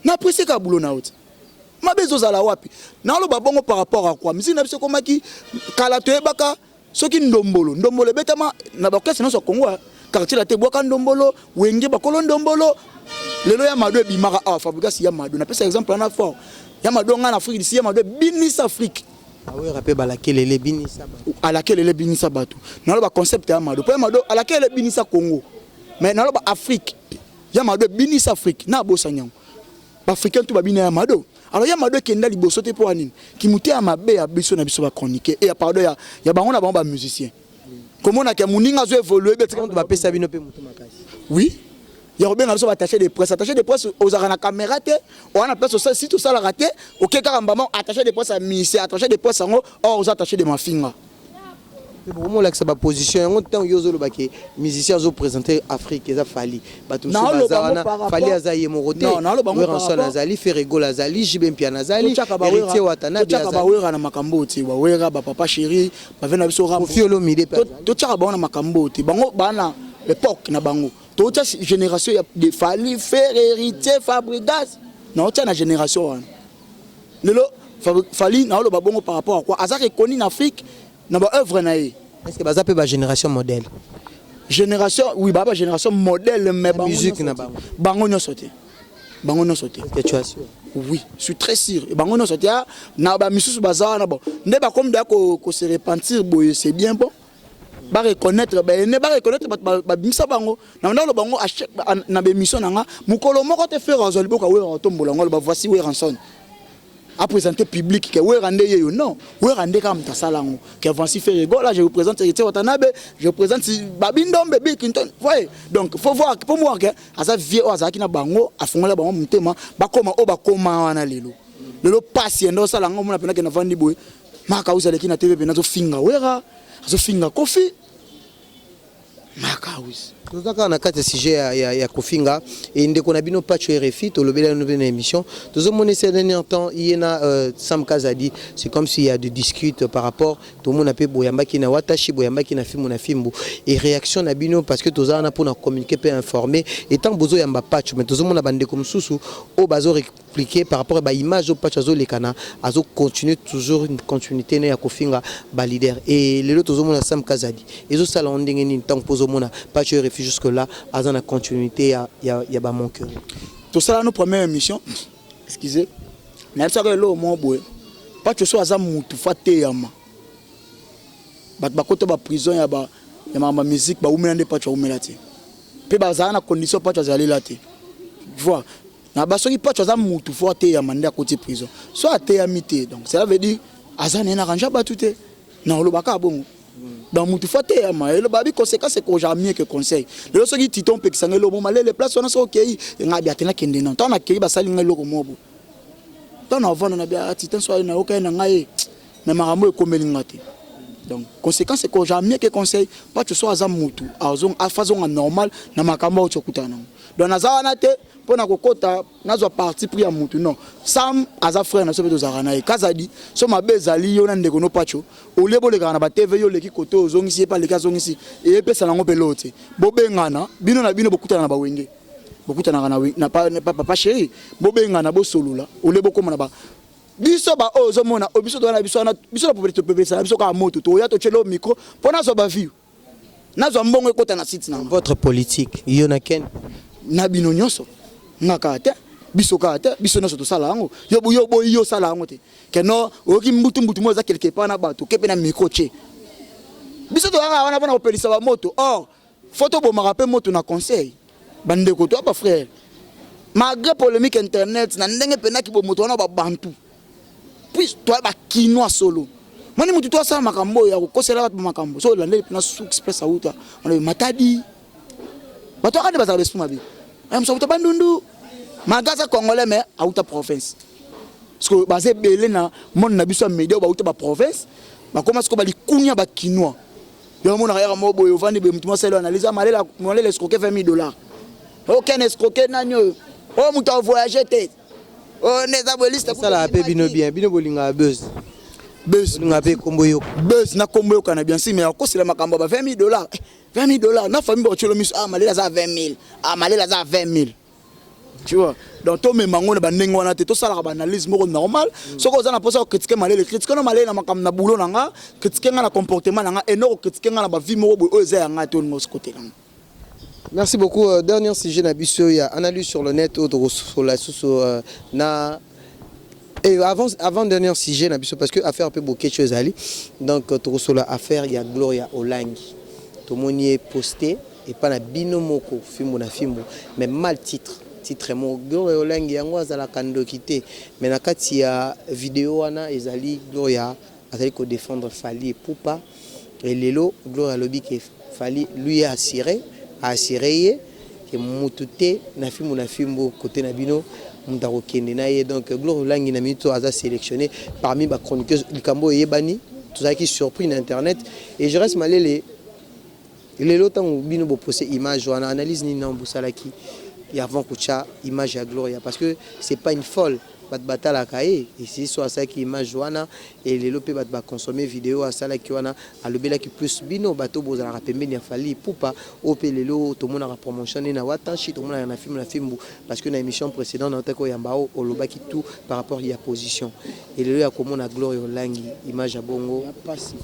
Speaker 1: napesi kaka bulo na yo te. Mabe ezozala wapi? Naloba bongo par rapport à quoi? Misiki na biso ekomaki kala, toyebaka soki ndombolo, ndombolo ebetama na baorchestre nyonso ya Congo, Quartier Latin ebwaka ndombolo, Wenge bakolo ndombolo. Lelo ya Mado ebimaka awa, Fabregas ya Mado, napesa exemple wana fort ya Mado. Ngai na Afrique d'ici, ya Mado ebinisa Afrique.
Speaker 2: Awera mpe balakelele ebinisa.
Speaker 1: Alakelele ebinisa bato. Naloba concept ya Mado, mpo ya Mado alakelele ebinisa Congo, mais naloba Afrique. Ya Mado ebinisa Afrique na abosani yango, baafricain tu babina ya Mado. Alors ya Mado ekenda liboso te mpo ya nini? Kimute ya mabe ya biso na biso bachroniqueur e ya pardon, ya bango na bango bamusicien, komonaka moninga azo évolue.
Speaker 2: Bapesa bino mpe motu makasi.
Speaker 1: Oui, ya kobenga biso baattaché de presse. Attaché de presse, ozalaka na caméra te, oza na place si tosalaka te, oke kaka mbama attaché de presse ya ministère, attaché de presse yango. Or oza attaché de mafinga.
Speaker 2: Bokomolakisa baposition yango. Ntango yo ozolobaki musicien azoprésente Afrique eza Fally, bato mosusu baza wana. Fally aza ye moko te, Werrason azali, Ferre Gola azali, JB Mpiana azali, Héritier Watanabe.
Speaker 1: Bawera na makambo oyo te, bawera, bapapa chéri, bave na biso.
Speaker 2: Koffi Olomide.
Speaker 1: Totiaka bango na makambo oyo te. Bango baa na époque na bango. Totia génération ya de Fally, Ferre, Héritier, Fabregas, naotia na génération wana. Lelo Fally, naoloba bongo par rapport à quoi? Aza reconnu na Afrique na baœuvre na ye.
Speaker 2: Est ce que baza mpe bagénération modèle?
Speaker 1: Génération, oui, baa bagénération modèle, mais
Speaker 2: musique na bango.
Speaker 1: Bango nyonso te, bango nyonso te.
Speaker 2: Est-ce que tu assures?
Speaker 1: Oui, je suis très sûr, bango nyonso te. Na bamisusu baza wana, bon, nde bakomi deya kose repentir boye, c'est bien bon. Bareconnaître baene, bareconnaître bato babimisa bango. Na ndalo bango na bémission na nga mokolo moko te, Ferre azwa liboka, Wera atombola yango, aloba: "Voici Werrason", aprésenter public ke Wera nde ye yo. Non, Wera nde kaka moto asala yango ke voici Ferre Gola, je vous présente Héritier Watanabe, je vous présente Babi Ndombe, Bill Clinton, voyez. Donc faut voir, faut voir ke aza vie oyo azalaki na bango, afongola bango motema, bakoma oyo bakoma wana lelo. Lelo pasi ende osala yango, omona mpenza ke navandi boye, Maka ozalaki na TV, mpena azofinga Wera, azofinga Koffi, Maka.
Speaker 2: Toza kaka na kati ya sujet ya kofinga e ndeko na bino Pacho RFI. Tolobeli yango mpe na émission. Tozomona ces derniers temps, ye na Sam Kazadi, c'est comme s'il y a de discute par rapport. Tomona mpe boyambaki na Watashi, boyambaki na fimbu na fimbu et réaction na bino, parce que toza wana mpona communiquer mpe informer. Et tant bozoyamba Pacho, mais tozomona bandeko mosusu oyo bazorépliquer par rapport à baimage oyo Pacho azolekana, azocontinue toujours une continuité ne ya kofinga baleader. Et lelo tozomona Sam Kazadi ezosala ngo ndenge nini? Ntango mpo ozomona Pacho RFI jusque là aza na continuité ya bamoquerie.
Speaker 1: Tosala no première émission, excusez, nayebisaka eloko moko boye: Pacho so aza mutu fa teyama, bato bakota baprison ya makambo ya musique, baumela nde Pacho aumela te, mpe bazala na condition Pacho azalela te. Vois na basoki Pacho aza mutu fo ateyama nde akoti prison, so ateyami te, donc cela veut dire aza naye na ranja bato te. Na olobaka bongo, donc mutu fo ateyama. Eloba bi conséquence ekozala mieux que conseil. Lelo soki tito mpekisanga eloko mo malele place wana, soki okei ngai bi ate, nakende na ntango nakei, basali ngai eloko moko boye. Ntango navanda na bia titan, so nayokai na ngai ye, mais makambo ekomeli nga te. Donc conséquence ekozala mieux que conseil. Pacho so aza mutu afazonga normal na makambo oyo tokutana nango. Donc naza wana te mpo na kokota nazwa parti pris ya mutu, non. Sam aza frère na biso mpe tozalaka na ye. Kazadi so mabe ezali yo na ndeko no Pacho, olie bolekaka na batv, yo oleki kote, ozongisi ye mpe aleki, azongisi, eyepesa nango mpe loo te. Bobengana bino na bino, bokutana na bawenge, bokutanaka na papa chéri, bobengana, bosolola, olie bokóma na ba biso ba oyo ozomona oyo biso toza na biso wana. Biso na topepesa na biso kaka moto, toya totyela micro mpo nazwa baview, nazwa mbongo ekota na site na nga.
Speaker 2: Votre politique, yo na Ken.
Speaker 1: Na bino nyonso, nga kaka te, biso kaka te, biso nyonso tosala yango. Yo yo boyi, yo osala yango te keno oyoki mbutu mbutu mo eza quelque part na bato oke mpe na micro tie. Biso tozalaka wana mpona kopelisa bamoto. Or fo tobomaka mpe moto na conseil. Bandeko to bafrère, malgré polémique internet na ndenge mpenaki bomoto wana babantu, puis toya bakinois solo moni mutu to asala makambo oyo ya kokosela bato makambo. So olandeli mpena source place auta wana, Matadi, bato aka nde bazala baesprit mabe. Mosu auta Bandundu, malgré aza congolais, mais auta province, parce que baza ebele na monde na biso ya média oyo bauta baprovince, bakoma sikoyo balikunia bakinois. Yo omonaka yaka moko boye ovandi boye moto mosali analyse malela malela escroquer 20 000 dollars. Okende escroquer nani oyo? Oyo moto a voyager te. Oyo nde eza boye liste.
Speaker 2: Esalaka mpe bino bien, bino bolingaka buzz.
Speaker 1: Buzz.
Speaker 2: Bolingaka mpe kombo yoka.
Speaker 1: Buzz na kombo yoka na bien sûr mais akosela makambo ba 20 000 dollars. 20 000 dollars na famille bakotyelo miso ah malela aza 20 000 ah malela aza 20 000 tu vois. Donc tomema yango na bandenge wana te, tosalaka baanalyse moko normal. Soki oza na mposa kocritiquer malele, critique no malele na makambo na boulot na nga, critique nga na comportement na nga, eno kocritiquer nga na bavie moko boye oyo eza ya nga te, olinga osikotela nga.
Speaker 2: Merci beaucoup. Dernier sujet na biso ya analyse sur le net oyo tokosola susu na et avant dernier sujet na biso, parce que affaire mpe Boketshu ezali. Donc tokosola affaire ya Gloria Olangi. Tomoni ye posté epa na bino moko fimbu na fimbu, mais mal titre titre moko Gloria Olangi yango azalaka ndoki te, mais na kati ya video wana ezali Gloria azali kodéfendre Fally Ipupa. Et lelo Gloria alobi ke Fally lui a assuré, a assuré ye ke mutu te na fimbu na fimbu kote na bino mutu akokende na ye. Donc Gloria Olangi na minute oyo aza sélectionné parmi bachroniqueuse. Likambo oyo eyebani, tozalaki surpris na internet. Et je reste malele lelo ntango bino bopose image wana, analyse nini nano bosalaki avant kotya image ya Gloria? Parce que c'est pas une folle, bato batalaka ye esi so asalaki image wana. E lelo mpe bato baconsommer video asalaki wana, alobelaki plus bino bato bozalaka pembeni ya Fally Ipupa, oyo mpe lelo tomonaka promotion nde na Watanshi, tomonaka na filme na fimbu. Parce que na émission précédente naotaki oyamba oyo olobaki tout par rapport ya position. E lelo ya komona Gloria Olangi image ya bongo?
Speaker 1: Ya pasi,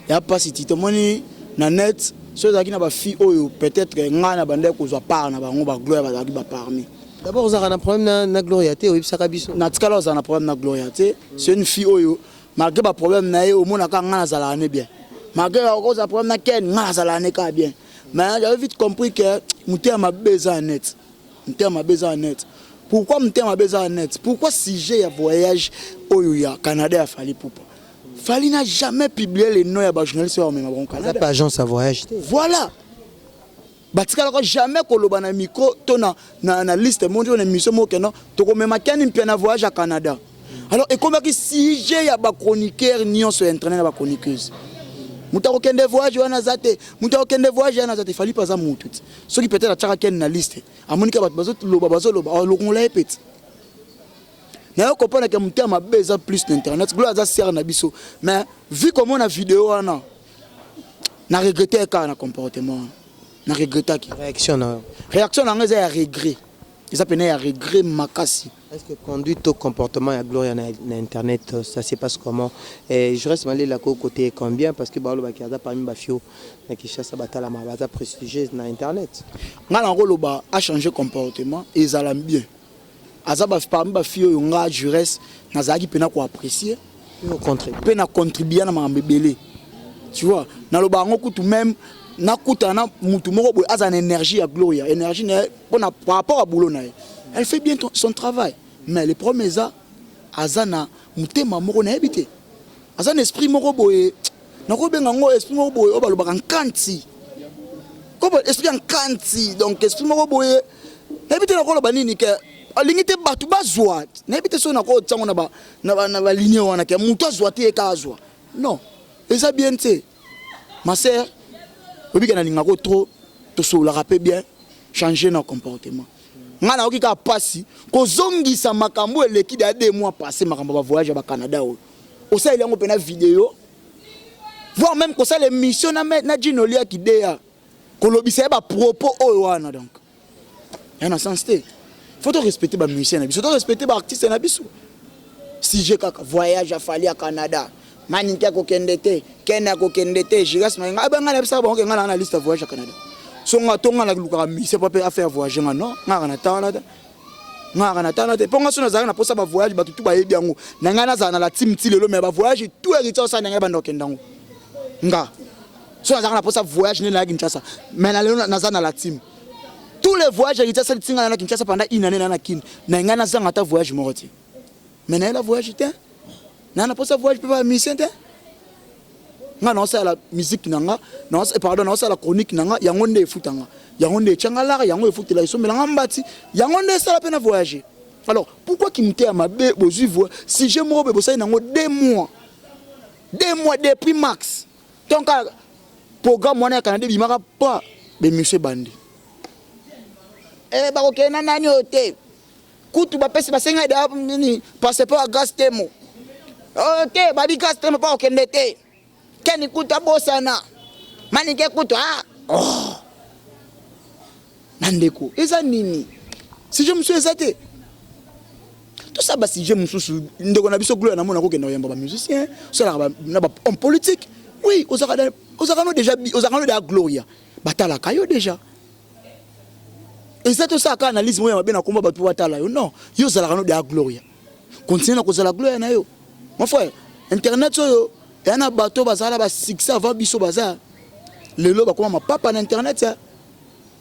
Speaker 1: ya pasi ti tomoni na net. So ezalaki na bafille oyo peut-être ngai na bandaki kozwa part na bango, bagloria bazalaki baparmi.
Speaker 2: D'abord ozalaka na problème na Gloria te, oyebisaka biso.
Speaker 1: Natikala ozala na problème na Gloria te. C'est une fille oyo malgré baproblème na ye, omonaka ngai nazalaka ne bien. Malgré kozala problème na Ken, ngai nazalaka ne kaka bien. Mais j'avais vite compris que motema mabe eza ya net, motema mabe eza ya net. Pourquoi motema mabe eza ya net? Pourquoi sujet ya voyage oyo ya Canada ya Fally Ipupa? Fally n'a jamais publié le nom ya bajournaliste oyo bamema bango
Speaker 2: Aza Canada. Mpe agence ya voyage te.
Speaker 1: Voilà, batikalaka jamais koloba na micro to na liste moko to na émission moko keno tokomema Ken mpe na voyage ya Canada. Alors ekomaki sujet ya bachroniqueur nyonso ya internet na bachroniqueuse: moto akokende voyage wana aza te, moto akokende voyage wana aza te. Fally mpe aza motu ti soki peut-être atiaka Ken na liste, amonika bato bazoloba, bazoloba, alongola ye peti. Nayo comprendre ke motema mabe eza plus na internet. Gloire aza sere na biso, mais vu komona video wana, na regretter kaka na comportement wana, na regrettaki.
Speaker 2: Réaction na yo?
Speaker 1: Réaction na yango eza ya regret, eza pene ya regret makasi.
Speaker 2: Est-ce que conduite au comportement ya Gloria na internet, ça se passe comment? Et je reste malela ko côté combien, parce que balobaki aza parmi bafio na Kinshasa batalama, baza prestigieuse na internet.
Speaker 1: Ngai nakoloba achanger comportement, ezala bien. Aza parmi bafille oyo nga Jures nazalaki mpena koapprécier mpe na contribua na makambo ebele, tu vois. Naloba yango kutu, même nakutana na mutu moko boye aza na énergie ya Gloria, énergie na ye mpona par rapport à boulot na ye, elle fait bien son travail. Mais le problème eza aza na motema moko, nayebi te, aza na esprit moko boye, nakobenga yango esprit moko boye oyo balobaka nkanti, esprit ya nkanti. Donc esprit moko boye, nayebi te nakoloba nini, ke alingi te bato bazwa. Nayebi te soki nakotiango na baligne wana ke moto azwa te, ye ka azwa. Non, eza bien te. Ma sœur, oyebi ke nalingako trop, tosololaka mpe bien. Changer na comportement. Ngai nayoki kaka mpasi kozongisa makambo eleki da 2 mois passé, makambo ya bavoyage ya bacanada oyo osaleli yango mpena video, voire même kosala émission na Jino Oliaki deya kolobisa ye bapropos oyo wana. Donc ya na sens te. Faut to respecter bamusicien na biso, to respecter baartiste na biso. Sujet kaka voyage ya Fally ya Canada, Maninki akokende te, Ken akokende te, Giras Mayenga abe. Ngai nayebisaka bango ke ngai naa na liste ya voyage ya Canada. So nga to ngai nalukaka musicien po ape afaire voyage nga? Non, ngai kaka na tala te, ngai kaka na tala te, mpo nga so nazalaka na mposa bavoyage, bato tu bayebi yango na ngai nazala na la team ti lelo. Mais bavoyage tout héritier osala na ngai, banda okende yango. Nga so nazalaka na mposa voyage nde naya Kinshasa, mais na lelo naza na la team. Tous les voyages héritier asali ti ngai na Kinshasa pendant une année na Kini na ngai, nazanga ata voyage moko te. Mais nayela voyage te, naa na mposa voyage mpe bamusicien te. Nga naosala musique na nga, pardon, naosala chronique na nga, yango nde efuta nga, yango nde etyanga lara, yango efutela, esombela nga mbati, yango nde esala mpe na voyage. Alors pourquoi kimute ya mabe bozwi sujet moko boye, bosali nango 2 mois, 2 mois depuis max? Donc Programme wana ya Canada ebimaka pa bemission ebandi. Eh bakokende na nani oyo te. Kutu bapesi basenga da nini passeport ya Grace Temo. Oyo te babi Grace Temo pa kokende te. Ken kutu abosana. Manike kutu ah oh. Na ndeko eza nini? Sujet mosusu eza te. Tosala ba sujet mosusu ndeko na biso Gloria namona kokenda koyamba ba musicien, osalaka na ba homme politique. Oui, ozalaka ozalaka no déjà ozalaka no déjà Gloria. Batalaka yo déjà. Eza tosala kaka analyse moko ya mabe na kombo bato batala yo. Non, yo ozalaka no déjà Gloria. Continue na kozala Gloria na yo. Mon frère, internet oyo eya na bato bazala ba succès avant biso baza. Lelo bakoma mapapa na internet ya.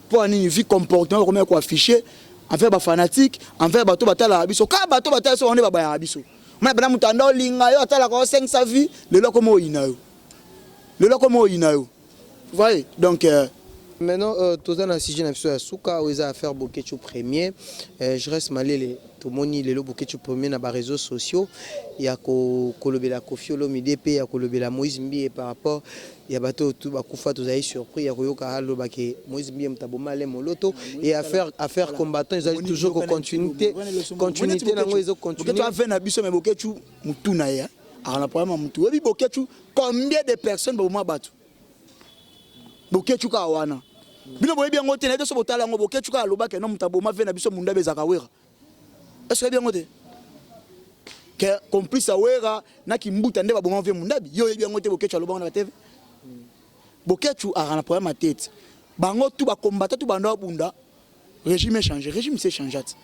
Speaker 1: Mpo ya nini? Vu comportement bakomaki ko afficher envers ba fanatiques, envers bato batalaka biso. Kaka bato batala biso bango nde babayaka biso. Omona pena moto anda olinga yo atalaka yo 500 vues, lelo akoma oyina yo. Lelo akoma oyina yo. Vous voyez? Donc euh,
Speaker 2: Maintenant, euh, toza na sujet na biso ya suka oyo eza affaire Boketshu premier. Euh, je reste malele tomoni lelo Boketshu premier na ba réseaux sociaux ya ko kolobela Koffi Olomide pe ya kolobela Moïse Mbiye par rapport ya bato oyo tu bakufa. Tozali surpris ya koyoka aloba ke Moïse Mbiye moto aboma Alain Moloto et affaire combattant ezali toujours ko continuité continuité nango ezo continuer.
Speaker 1: Boketshu ave na biso mais Boketshu mutu na ye akana problème ya mutu. Oyebi Boketshu combien de personnes baboma bato? Boketshu kaka wana. Bino boyebi yango te, nayebi so botala yango Boketshu kaka alobaka no moto aboma ve na biso Mundabi ezalaka Wera. Est-ce que oyebi yango te? Que complice ya Wera na Kimbuta nde baboma ve Mundabi. Yo oyebi yango te Boketshu alobaka na TV. Boketshu azalaka na problème ya tete. Bango tout ba combattant tout banda babunda régime échange, régime s'est changé ti.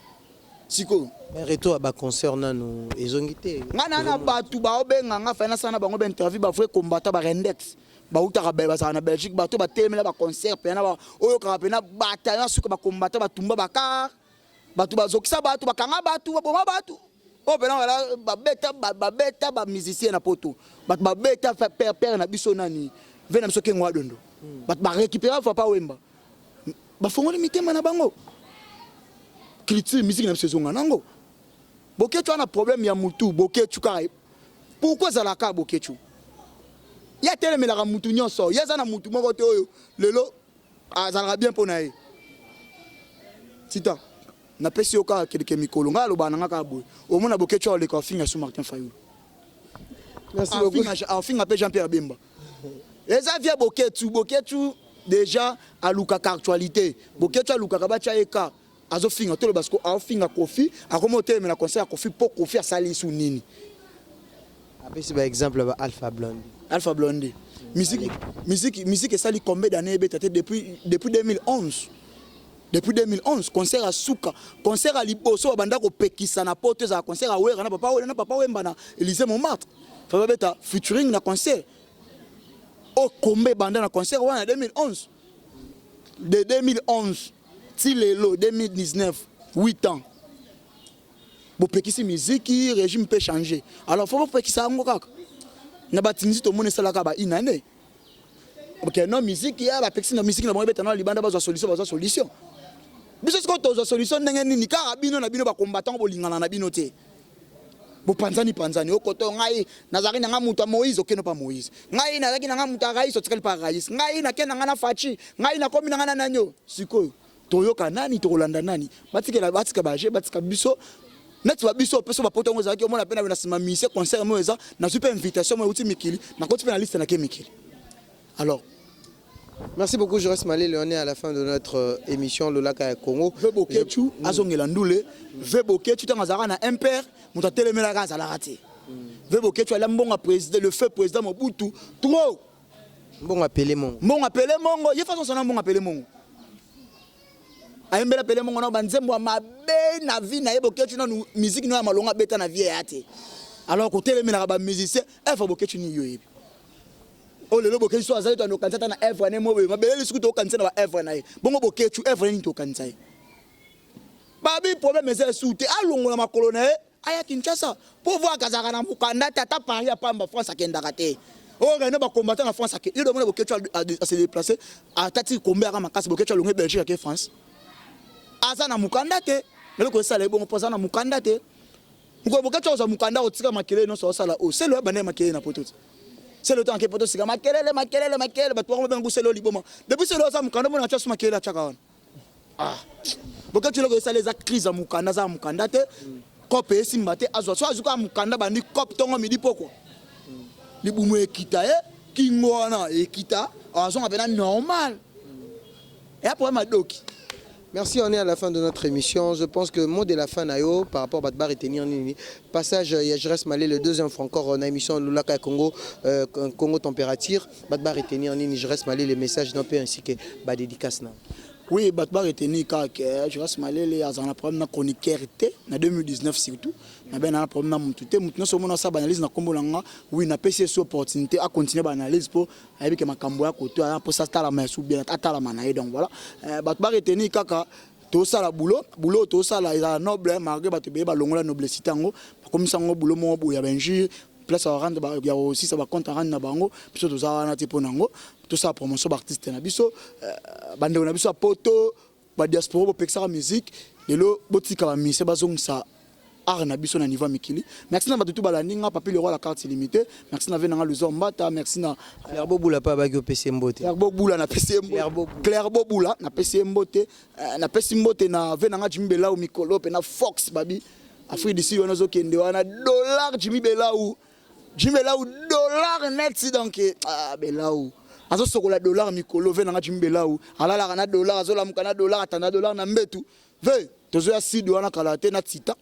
Speaker 1: Sikoyo.
Speaker 2: Mais retour ya ba concert nanu ezongi te.
Speaker 1: Nga na na batu baobenga nga fai nasala na bango ba interview ba vrai combattant ba rendex bautaka bazalaka na Belgique bato batelemela ba concert pena ba oyokaka pena bataillon suka ba combattant batumba ba car bato bazokisa bato bakanga bato baboma bato oyo pena wala babeta babeta ba musicien na poto bato babeta père père na biso nani ve na biso Kengo Adondo bato ba récupérer papa Wemba bafongoli mitema na bango culture musique na biso ezonga nango. Boketshu ana problème ya mutu Boketshu kaka pourquoi ezalaka kaka Boketshu ye atelemelaka mutu nyonso ye aza na mutu moko te oyo lelo azalaka bien mpo na ye tita napesi yo kaka keleke mikolo ngai alobaka na ngai kaka boye omona Boketshu aleka afinga su Martin Fayulu
Speaker 2: Merci beaucoup.
Speaker 1: Afinga mpe Jean Pierre Bemba eza via Boketshu. Boketshu déjà alukaka actualité Boketshu alukaka batya ye ka azofinga toloba siko aofinga Koffi akoma otelemela conseil ya Koffi mpo Koffi asali su nini?
Speaker 2: Apesi ba exemple ba Alpha Blondy.
Speaker 1: Alpha Blondy musique musique musique esali combien d'années ebeta te depuis 2011 depuis 2011 concert ya suka concert ya liboso babanda kopekisa na poto ezala concert ya Wera na papa Wera na papa Wemba na Élysée Montmartre fa babeta featuring na concert oyo kombe ebanda na concert wana na 2011 de 2011 ti lelo 2019 8 ans bopekisi miziki régime mpe change alors fo bopekisa yango kaka na batinisi tomoni esalaka ba une année ok non miziki ya bapekisi na miziki na bango ebeta na libanda bazwa solution bazwa solution biso sikoyo tozwa solution ndenge nini kaka bino na bino bacombattant bolingana na bino te bopanzani panzani okoto ngai nazalaki na ngai moto ya Moïse okende pa Moïse ngai nazalaki na ngai moto ya Raïs otikali pa Raïs ngai nake na ngai na Fatshi ngai nakomi na ngai na nani oyo sikoyo toyoka nani tokolanda nani batikela batika baje batika biso neti ba biso peso bapoto yango ezalaki omona mpe na nsima mise concert moko eza nazwi mpe invitation moko euti mikili nakoti mpe na liste nake mikili alors.
Speaker 2: Merci beaucoup Joris Malele, on est à la fin de notre émission Lolaka ya Congo.
Speaker 1: Ve Boketshu azongela ndule, ve Boketshu ntango azalaka na MPR, moto atelemelaka azalaka te. Ve Boketshu alia mbongo ya président, le feu président Mobutu trop.
Speaker 2: Mbongo apele mongo.
Speaker 1: Mbongo apele mongo, ye façon sona mbongo apele mongo. Ayembela pele mongo na banzembo ya mabe na vie na ye Boketshu nanu musique no ya malonga abeta na vie ya te. Alors kotelemelaka ba musicien, Eva Boketshu ni yo yebi. Oyo lelo Boketshu so azali to anokanisa ata na œuvre na ye moko boye mabele lisuku tokanisa na ba œuvre na ye bongo Boketshu œuvre nini tokanisa ye babi problème eza esu te alongola makolo na ye aya Kinshasa po voir kazalaka na mokanda te ata Paris ya pamba France akendaka te oyo rene ba combattant na France ake yo domona Boketshu a se déplacer ata ti kombe aka makasi Boketshu alongue Belgique ake France aza na mokanda te eloko esala ye bongo po aza na mokanda te mokolo Boketshu akozwa mokanda akotika makelele nyonso asala oyo selo ya banda ya makelele na poto te. Selo to anke poto sika makelele makelele makelele, bato bango babenga selo liboma. Depuis selo aza mokanda, mona atia su makelele atiaka wana. Ah, Boketshu, eloko esala eza crise ya mokanda. Aza ya mokanda te, cope esimba te. Azwa so azwi kaka mokanda, bandi cope ntongo midi pokwa, libumu ekita ye, kingo wana ekita, azonga mpena normal. Eya problème adoki.
Speaker 2: Merci, on est à la fin de notre émission. Je pense que mot de la fin, na yo, par rapport à ba retenir nini, passage ya Jires Malé, le deuxième encore, on a émission Lulaka Congo, Congo Température, ba retenir nini, Jires Malé, les messages d'un peu ainsi que ba dédicace na.
Speaker 1: Oui, bato baretenir kaka Jires Malele azala na problème na chroniqueur te na 2019, surtout nabe na problème na mutu te. Mutu nyonso omona asala baanalyse na nkombo na nga, oui, napesi ye so opportunité acontinue baanalyse mpo ayebi ke makambo ya koto aza mposa atalama ya su bien, atalama na ye. Donc voilà, bato baretenir kaka tosala boulot. Boulot tosala ezala noble, malgré bato ebele balongola noblecité yango, bakomisa yango boulot moko boye ya bainjure, place ya rendre, ya kosisa bacompte rendre na bango. Biso toza wana te mpo nango. Tosala promotion baartiste na biso, bandeko na biso ya poto, badiaspora. Bopekisaka musique, lelo botika bamusicien bazongisa art na biso na niveau ya mikili. Merci na bato tu balandi nga, Papi Leroy, la carte illimité. Merci na ve nanga Luzo Mbata, merci na
Speaker 2: Claire Bula pa baki opesi mbote.
Speaker 1: Claire Bobula, napesi ye mbote. Claire Bobula, napesi ye mbote. Napesi mbote na ve nanga Jimi Belau, mikolo mpe na Fox babi Afrique du Sud wana, ozokende wana dollar. Jimi Belau, Jimi Belau dollar net. Donc ah, Belau azosokola dollar mikolo. Ve nanga Jimi Belau alalaka na dollar, azolamuka na dollar, atanda dollar na mbetu. Ve tozoya sud wana kala te na tita,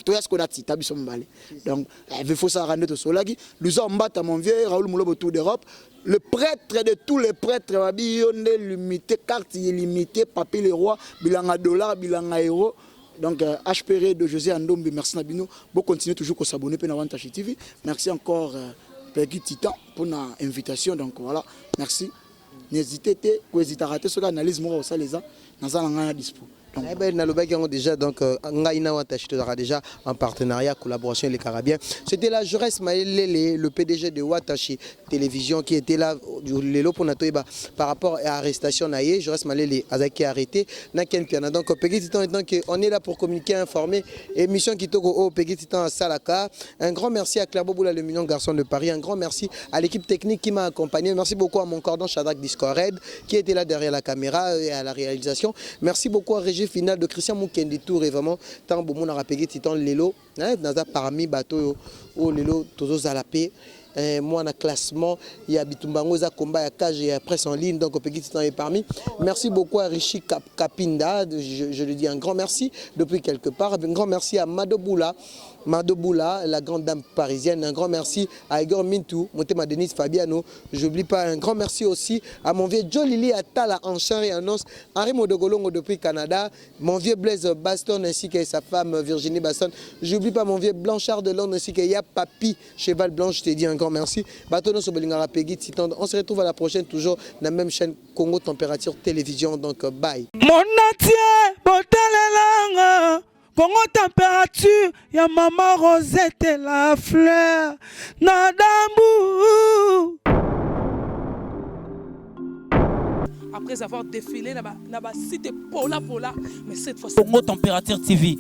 Speaker 1: toya sikoyo na tita biso mibale. Donc ve fosalaka nde tosolaki. Luza Mbata, mon vieux Raoul Mulobo, Tour d'Europe, le prêtre de tous les prêtres, babi yo nde limité, carte illimité. Papi le roi, bilanga dollar, bilanga euro. Donc HPR de José Andombe, merci na bino. Bo continuer toujours ko s'abonner pe na Wantashi TV. Merci encore Peggy Titan pour na invitation. Donc voilà, merci. N'hésitez te, ko hésitera te soki analyse moko osala eza, naza na ngai na dispo.
Speaker 2: Donc nayeba nalobaki yango déjà. Donc ngai na Wantashi tozalaka déjà en partenariat, collaboration elekaka bien. C'était là Jores Maelele, le PDG de Watashi Télévision, qui était là lelo mpona toyeba par rapport à arrestation na ye. Jores Malele azalaki arrêté na Ken Piana. Donc Peggy Titan, donc on est là pour communiquer, informer, émission kitoko oyo Peggy Titan asalaka. Un grand merci à Claire Boboula, le mignon garçon de Paris. Un grand merci à l'équipe technique qui m'a accompagné. Merci beaucoup à mon cordon Shadrach Discored qui était là derrière la caméra et à la réalisation. Merci beaucoup à régie finale de Christian Mukendi Tour. Et vraiment tant bomonaka Peggy Titan lelo, naza parmi bato oyo oyo lelo tozozala pe mwana classement ya bitumba yango eza combat ya cage ya presse en ligne. Donc Peggy Titan est parmi. Merci beaucoup à Richie Kapinda, je lui dis un grand merci depuis quelque part. Un grand merci à Mado Boula, Mado Boula, la grande dame parisienne. Un grand merci à Igor Mintou, Motema Denis Fabiano. J'oublie pas, un grand merci aussi à mon vieux Joe Lili Atala en chair et en os, Henri Modogolongo depuis Canada, mon vieux Blaise Baston ainsi que sa femme Virginie Baston. J'oublie pas mon vieux Blanchard de Londres ainsi que Ya Papi Cheval Blanc, je te dis un grand merci. Batono Sobolingara Peggy Titan. On se retrouve à la prochaine, toujours dans la même chaîne Congo Température Télévision. Donc bye.
Speaker 3: Mon entier, botalelanga Congo Température ya mama Rosette la fleur na dambu.
Speaker 4: Après avoir défilé na ba site pola pola, mais cette fois
Speaker 5: Congo Température TV.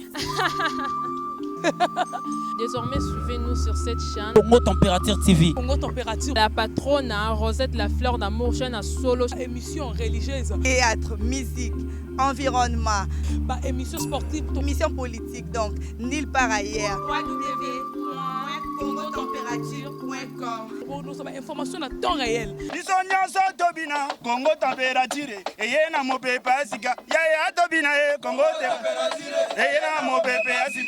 Speaker 6: Désormais, suivez-nous sur cette chaîne.
Speaker 5: Congo Température TV.
Speaker 4: Congo Température.
Speaker 6: La patronne, hein, Rosette la fleur d'amour, chaîne à solo.
Speaker 4: Émission religieuse.
Speaker 7: Théâtre, musique, environnement.
Speaker 4: Bah, émission sportive.
Speaker 7: Émission politique, donc nulle part ailleurs. www.congotempérature.com.
Speaker 4: Pour nous, information à temps réel.
Speaker 8: Biso nyonso tobina Kongo Température eye na mopepe ya sika. Yaya tobina ye, Kongo eye na mopepe ya sika.